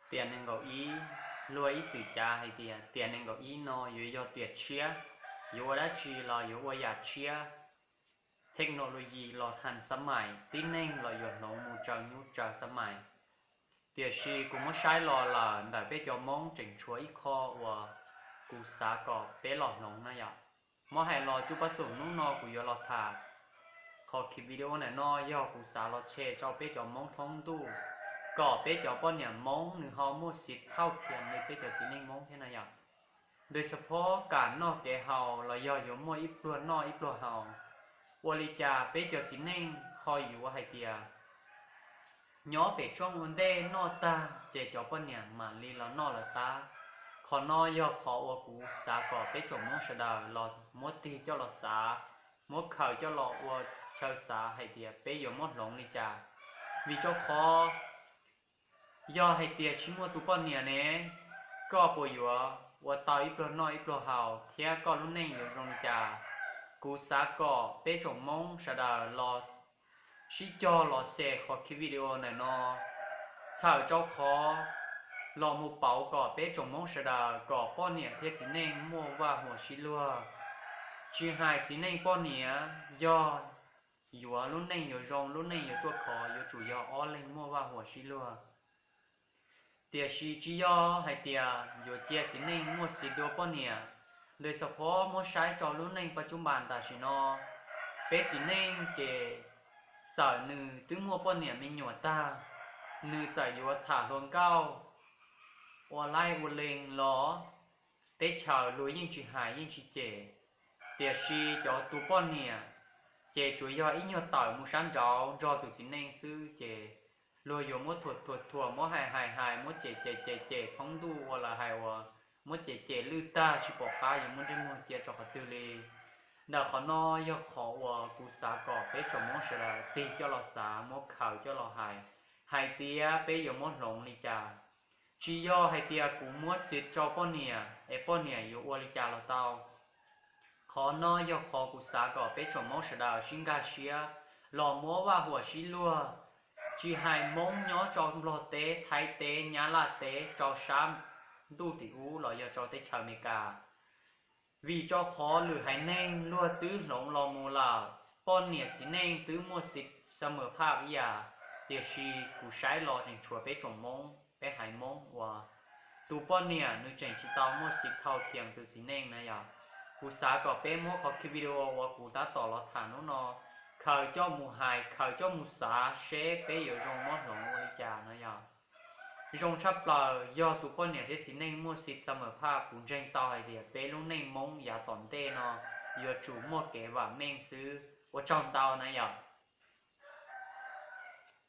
Tiam nees nkaum ib, luag ib txwm cav hais tias tiam nees nkaum ib no yuav yog tiam tshiab, yuav ua dab tsi los yuav ua yam tshiab, technology los thaj xab mais, tib neeg los yuav hloov mus raws nyub raws xab mais. Tiam sis kuv muab saib los lawm ntawm peb cov Hmoob tseem tshuav ib qho uas kuv xav kom peb los hloov na yom. Muab hais los cub pab xum hnub no kuv yuav los tham qhov video ntawm no yog kuv xav los tshem rau peb cov Hmoob thoob ntuj, kom peb cov poj niam Hmoob nws ho muaj xiv thauj thiam li peb cov txiv neej Hmoob thiab na yom. Ntawm xab phob kam noj kev haus los yog yuav muaj ib pluag noj ib pluag haus, ua li cas peb cov txiv neej ho yuav hais tias nyob pem rooj ua ntej noj tag ces cov poj niam mam li los noj lawm qab. Qhov no yog qhov uas kuv xav kom peb tsoom Hmoob sawv daws los muab tig coj los xav, muab khaws coj los ua chaw xav hais tias peb yuav muab hloov li cas. Vim rau qhov yog hais tias tsis muaj tus poj niam ne, koj puas yuav ua tau ib pluag noj ib pluag haus thiab koj lub neej yuav zoo li cas? Kuv xav kom peb tsoom Hmoob sawv daws los sib cog los share qhov video ntawm no, txhawm rau qhov los mus pauv kom peb tsoom Hmoob sawv daws kom poj niam thiab txiv neej muaj vaj huam sib luag. Tsis hais txiv neej poj niam, yog yuav lub neej yuav zoo lub neej yuav ruaj khov yuav tsum yog ob leeg muaj vaj huam sib luag. Tiam sis tsis yog hais tias yuav cia txiv neej muaj xiv dua poj niam. Ntawm xab phob muab saib rau lub neej paj cub npas tam sim no, peb txiv neej ces txawm nws twb muaj poj niam me nyuam tag, nws txawm yuav tham hluas nkauj ua laij ua leeg los teb chaws luag yeej tsis hais yeej tsis cem. Tiam sis cov tus poj niam ces tsuas yog ib nyuag tawm mus sab nraud nrog tus txiv neej xwb ces luag yuav muab thuam thuam thuam, muab hais hais hais, muab cem cem cem cem thoob ntuj ua lawv hais uas muab cem cem lwj tag tsis pom qab yuav muab ntsej muag cia rau qhov twg li. Ntawm qhov no yog qhov uas kuv xav kom peb tsoom Hmoob sawv daws tig coj los xav, muab khaws coj los hais, hais tias peb yuav muab hloov li cas. Tsis yog hais tias kuv muab xiv rau poj niam es poj niam yuav ua li cas los tau. Qhov no yog qhov kuv xav kom peb tsoom Hmoob sawv daws sib nkag siab los muab vaj huam sib luag, tsis hais Hmoob nyob rau Nplog teb, Thaib teb, Nyab Laj teb, rau sab ntuj tim ub los yog rau teb chaws Amelikas. Vim rau qhov lwm haiv neeg luag twb hloov los mus lawm, poj niam txiv neej twb muaj xiv xab mawm phaj ib yam, tiam sis kuv saib los tseem tshuav peb tsoom Hmoob, peb haiv Hmoob uas tus poj niam nws tseem tsis tau muaj xiv thauj thiam tus txiv neej na yom. Kuv xav kom peb muab qhov video uas kuv tab tom los tham hnub no khaws coj mus hais, khaws coj mus xav seb peb yuav zoo muab hloov ua li cas na yom. Zoo tshaj plaws yog tus poj niam thiab txiv neej muaj xiv xab mawm phaj, kuv ntseeg tau hais tias peb lub neej Hmoob yav tom ntej no yuav tsum muaj kev vam meej xwb. Ua tsaug ntau na yom.